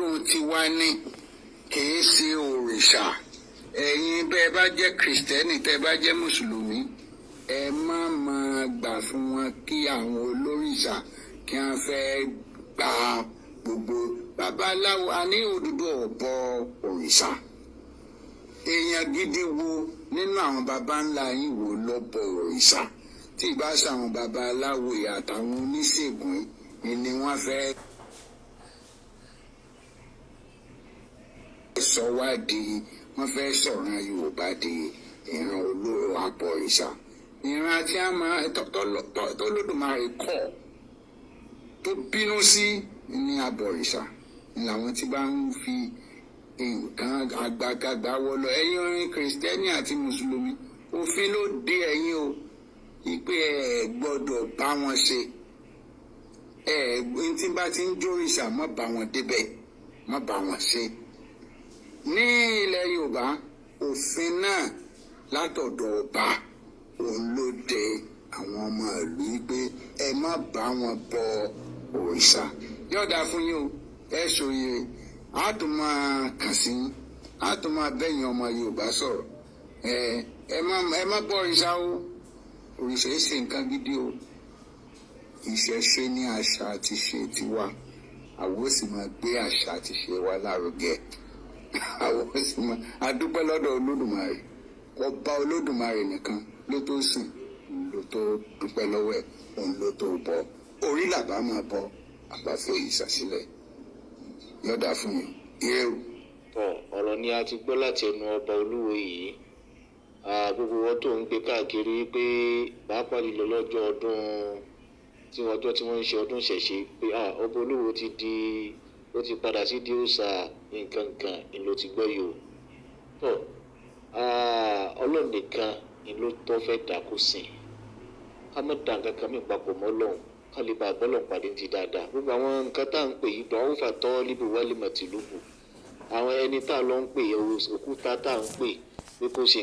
Ọdún tiwa ni, kìí ṣe òrìṣà. Ẹ̀yin bẹ́ẹ̀ bá jẹ́ Kìrìsìtẹ́nì, tẹ́ bá jẹ́ Mùsùlùmí, ẹ má máa gbà fún wọn kí àwọn olórìṣà kí wọ́n fẹ́ gba gbogbo babaláwo. Àní Odùduwà ọ̀bọ òrìṣà. Èèyàn gidi wo nínú àwọn baba ńlá yín wo ló bọ òrìṣà? Tí ìbá ṣàwọn babaláwo yìí àtàwọn oníṣègùn yìí ni wọ́n fẹ́ sọ wá di, wọ́n fẹ́ sọ̀rọ̀ Yorùbá di ìran olóró abọ̀rìṣà, ìran tí a máa tọ́lódùmarè kọ̀ tó bínú sí ní abọ̀rìṣà làwọn tí bá ń fi nǹkan àgbàkagbà wọlọ. Ẹ̀yin orin Kìrìsìtẹ́nì àti Mùsùlùmí, òfin ló dé ẹ̀yin o, wípé ẹ gbọ́dọ̀ bá wọn ṣe. Ẹ tí bá ti ń jórìṣà, má bá wọn débẹ̀, má bá wọn ṣe. Ní ilẹ̀ Yorùbá, òfin náà látọ̀dọ̀ ọba òun ló de àwọn ọmọ ìlú pé ẹ má bá wọn bọ òrìṣà. Yóò dáa fún yín o, ẹ ṣòye. A tún máa kàn sí yín, a tún máa bẹ́yìn ọmọ Yorùbá sọ̀rọ̀. Ẹ má bọ òrìṣà o. Òrìṣà yìí ṣe nǹkan gidi o. Ìṣẹ̀ṣe ní àṣà àti ṣe tiwa, àwọn ó sì máa gbé àṣà àti ṣe wa lárugẹ. Àwọn ó sì máa adúpẹ́ lọ́dọ̀ Olódùmarè. Ọba Olódùmarè nìkan ló tó sìn, ló tó dúpẹ́ lọ́wọ́ ẹ̀, òun ló tó bọ. Orí làbá máa bọ, àbáfẹ́ ìṣàsílẹ̀. Yọ̀dà fún yín, ire o. Tọ, ọ̀rọ̀ ni a ti gbọ́ láti ẹnu ọba Olúwo yìí. Gbogbo wọn tó ń gbé káàkiri pé pàápàá jùlọ lọ́jọ́ ọdún tí ọjọ́ tí wọ́n ń ṣe ọdún ìṣẹ̀ṣe pé ọba Olúwo ti di, ó ti padà sí di òòṣà nǹkan kan ni ló ti gbọ́ yìí o. Tọ, Ọlọ́run nìkan ni ló tọ́ fẹ́ dà kó sìn. Ká má da nǹkan kan mìíràn papọ̀ mọ́ Ọlọ́run, ká lè bá bọ́lọ̀ pàdé ti dáadáa. Gbogbo àwọn nǹkan tá à ń pè yìí, dùn fà tọ́ líbù wálé mọ̀tìlúbù, àwọn ẹni tá a lọ ń pè, òkúta tá à ń pè pé kó ṣe